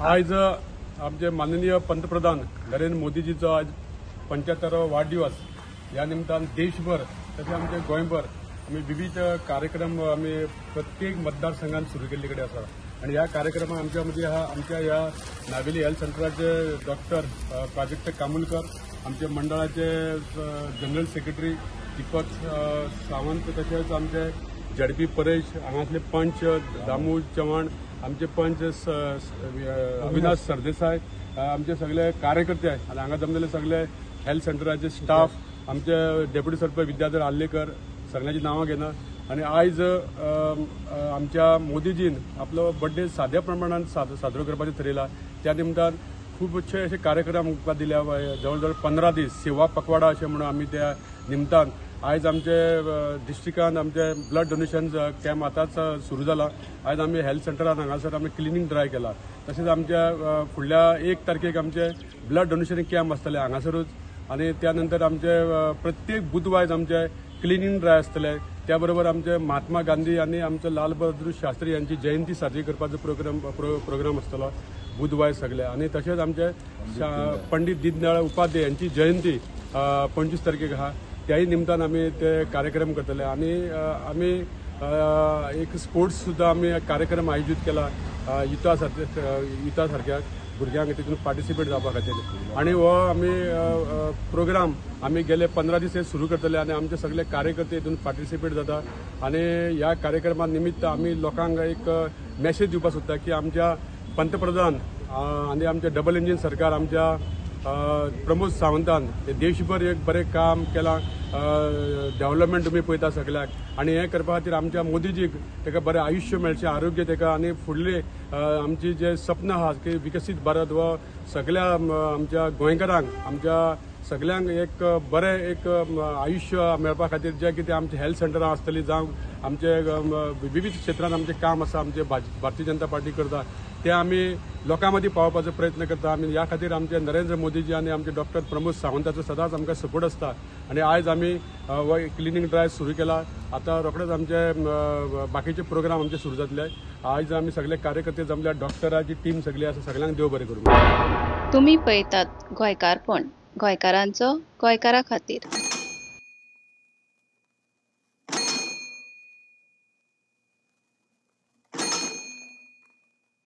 आयज आमचे माननीय पंतप्रधान नरेंद्र मोदीजीचो आज 75वो वाढदिवस, ह्या निमतान देशभर तशें आमचे गोंयभर आमी विविध कार्यक्रम आमी प्रत्येक मतदारसंघात सुरू केल्ले कडेन आसा. आनी ह्या कार्यक्रमाक आमच्या मदीं आहा आमच्या ह्या नावेली हेल्थ सेंटराचे डॉक्टर प्राजक्त कामुलकर, आमचे मंडळाचे जनरल सेक्रेटरी दीपक सावंत, तशेंच आमचे झडपी परेश, हांगासले पंच दामू चव्हाण, आमचे पंच अविनाश सरदेसाय, आमचे सगळे कार्यकर्ते आनी हांगा जमलेले सगळे हेल्थ सेंटराचे स्टाफ, आमचे डेप्युटी सरपंच विद्याधर आर्लेकर, सगळ्यांची नांवां घेना. आनी आयज आमच्या मोदीजीन आपलो बर्थडे साद्या प्रमाणान साजरो करपाचें थरयला. त्या निमतान खुबशे अशे कार्यक्रम आमकां दिल्या. जवळ जवळ 15 दीस सेवा पखवाडा अशें म्हणून आमी त्या निमतान आयज आमचे डिस्ट्रिक्टान आमचे ब्लड डोनेशन कॅम्प आतांच सुरू जाला. आयज आमी हेल्थ सेंटरान हांगासर आमी क्लिनींग ड्राय केला. तशेंच आमच्या फुडल्या 1 तारखेक आमचे ब्लड डोनेशन कॅम्प आसतले हांगासरूच. आनी त्या नंतर आमचे प्रत्येक बुधवार आमचे क्लिनींग ड्राय आसतले. त्या बरोबर आमचे महात्मा गांधी आनी आमचो लाल बहादूर शास्त्री यांची जयंती साजरी करपाचो प्रोग्राम आसतलो बुधवार सगळे. आनी तशेंच आमचे पंडित दीनदयाळ उपाध्याय यांची जयंती 25 तारखेक आहा, त्याही निमतान आमी ते कार्यक्रम करतले. आनी आमी एक स्पोर्ट्स सुद्दां आमी कार्यक्रम आयोजीत केला युथा सारक्या भुरग्यांक तितून पार्टिसिपेट जावपा खातीर. आनी हो आमी प्रोग्राम आमी गेले 15 दीस हे सुरू करतले आनी आमचे सगळे कार्यकर्ते हितून पार्टिसिपेट जाता. आनी ह्या कार्यक्रमा निमित्त आमी लोकांक एक मॅसेज दिवपाक सोदता की आमच्या पंतप्रधान आनी आमचे डबल इंजीन सरकार आमच्या प्रमोद सावंतान देशभर एक बरें काम केलां, डेव्हलपमेंट तुमी पळयता सगळ्याक. आनी हें करपा खातीर आमच्या मोदीजीक ताका बरें आयुश्य मेळचें, आरोग्य ताका, आनी फुडले आमची जे सपन आहा की विकसीत भारत हो सगळ्या आमच्या गोंयकारांक, आमच्या सगळ्यांक एक बरें एक आयुश्य मेळपा खातीर जें कितें आमचें हेल्थ सेंटरां आसतलीं जावं आमचे विविध क्षेत्रांत आमचें काम आसा, आमचें भारतीय जनता पार्टी करता ते आमी लोकां मदीं पावोवपाचो प्रयत्न करता. आमी ह्या खातीर आमचे नरेंद्र मोदीजी आनी आमचे डॉक्टर प्रमोद सावंताचो सदांच आमकां सपोर्ट आसता. आनी आयज आमी क्लिनींग ड्रायव्ह सुरू केला. आतां रोखडेच आमचे बाकीचे प्रोग्राम आमचे सुरू जातले. आयज आमी सगळे कार्यकर्ते जमल्या, डॉक्टराची टीम सगळी आसा, सगळ्यांक देव बरें करूं. तुमी पळयतात गोंयकारपण, गोंयकारांचो गोंयकारा खातीर.